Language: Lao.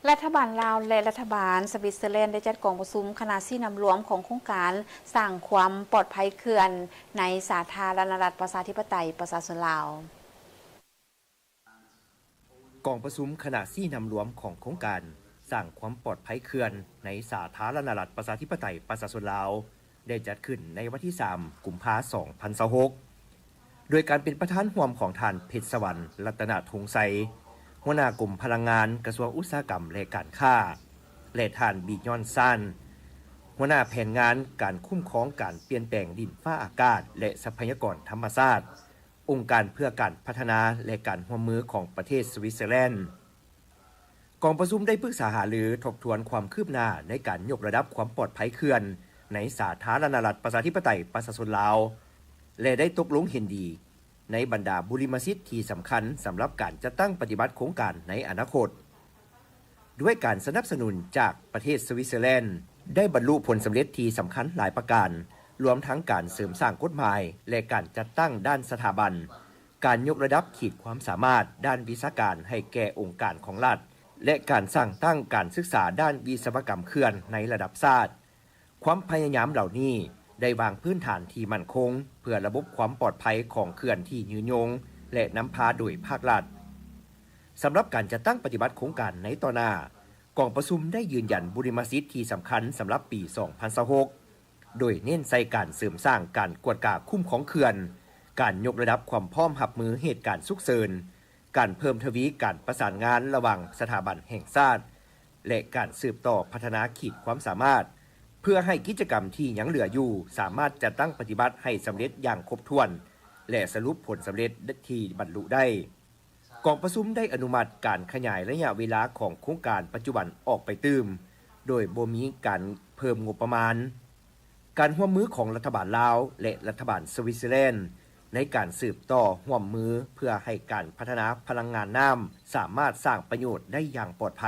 ລັດຖະບານລາວ ແລະ ລັດຖະບານສະວິດເຊີແລນ ໄດ້ຈັດກອງປະຊຸມຄະນະຊີ້ນຳລວມຂອງໂຄງການສ້າງຄວາມປອດໄພເຂື່ອນໃນສາທາລະນະລັດ ປະຊາທິປະໄຕ ປະຊາຊົນລາວ. ກອງປະຊຸມຄະນະຊີ້ນຳລວມຂອງໂຄງການສ້າງຄວາມປອດໄພເຂື່ອນໃນສາທາລະນະລັດ ປະຊາທິປະໄຕ ປະຊາຊົນລາວ ໄດ້ຈັດຂຶ້ນໃນວັນທີສາມ ກຸມພາ ສອງພັນຊາວຫົກ ໂດຍການເປັນປະທານຮ່ວມຂອງທ່ານ ເພັດສະຫວັນ ລັດຕະນະທົງໄຊ ຫົວໜ້າກົມພະລັງງານ ກະຊວງອຸດສາຫະກຳ ແລະ ການຄ້າ ແລະ ທ່ານ ບີຍອນຊານ ຫົວໜ້າແຜນງານການຄຸ້ມຄອງການປ່ຽນແປງດິນຟ້າອາກາດ ແລະ ຊັບພະຍາກອນທຳມະຊາດ ອົງການເພື່ອການພັດທະນາ ແລະ ການຮ່ວມມືຂອງປະເທດສະວິດເຊີແລນ. ກອງປະຊຸມໄດ້ປຶກສາຫາລືທົບທວນຄວາມຄືບໜ້າໃນການຍົກລະດັບຄວາມປອດໄພເຂື່ອນໃນສາທາລະນະລັດ ປະຊາທິປະໄຕ ປະຊາຊົນລາວ ແລະ ໄດ້ຕົກລົງເຫັນດີໃນບັນດາບຸລິມະສິດທີ່ສຳຄັນສຳລັບການຈັດຕັ້ງປະຕິບັດໂຄງການໃນອະນາຄົດ. ດ້ວຍການສະໜັບສະໜູນຈາກປະເທດສະວິດເຊີແລນ ໄດ້ບັນລຸຜົນສຳເລັດທີ່ສຳຄັນຫຼາຍປະການ, ລວມທັງການເສີມສ້າງກົດໝາຍ ແລະ ການຈັດຕັ້ງດ້ານສະຖາບັນ, ການຍົກລະດັບຂີດຄວາມສາມາດດ້ານວິຊາການໃຫ້ແກ່ອົງການຂອງລັດ ແລະ ການສ້າງຕັ້ງການສຶກສາດ້ານວິສະວະກຳເຂື່ອນໃນລະດັບຊາດ. ຄວາມພະຍາຍາມເຫຼົ່ານີ້ໄດ້ວາງພື້ນຖານທີ່ໝັ້ນຄົງ ເພື່ອລະບົບຄວາມປອດໄພຂອງເຂື່ອນທີ່ຍືນຍົງ ແລະ ນຳພາໂດຍພາກລັດ. ສຳລັບການຈັດຕັ້ງປະຕິບັດໂຄງການໃນຕໍ່ໜ້າ, ກອງປະຊຸມໄດ້ຢືນຢັນບຸລິມະສິດທີ່ສຳຄັນສຳລັບປີສອງພັນຊາວຫົກ ໂດຍເນັ້ນໃສ່ການເສີມສ້າງການກວດກາຄຸ້ມຄອງເຂື່ອນ, ການຍົກລະດັບຄວາມພ້ອມຮັບມືເຫດການສຸກເສີນ, ການເພີ່ມທະວີການປະສານງານລະຫວ່າງສະຖາບັນແຫ່ງຊາດ ແລະ ການສືບຕໍ່ພັດທະນາຂີດຄວາມສາມາດ ເພື່ອໃຫ້ກິດຈະກຳທີ່ຍັງເຫຼືອຢູ່ສາມາດຈັດຕັ້ງປະຕິບັດໃຫ້ສຳເລັດຢ່າງຄົບຖ້ວນ ແລະ ສະຫຼຸບຜົນສຳເລັດທີ່ບັນລຸໄດ້. ກອງປະຊຸມໄດ້ອະນຸມັດການຂະຫຍາຍໄລຍະເວລາຂອງໂຄງການປັດຈຸບັນອອກໄປຕື່ມ ໂດຍບໍ່ມີການເພີ່ມງົບປະມານ. ການຮ່ວມມືຂອງລັດຖະບານລາວ ແລະ ລັດຖະບານສະວິດເຊີແລນ ໃນການສືບຕໍ່ຮ່ວມມືເພື່ອໃຫ້ການພັດທະນາພະລັງງານນ້ຳສາມາດສ້າງປະໂຫຍດໄດ້ຢ່າງປອດໄພ.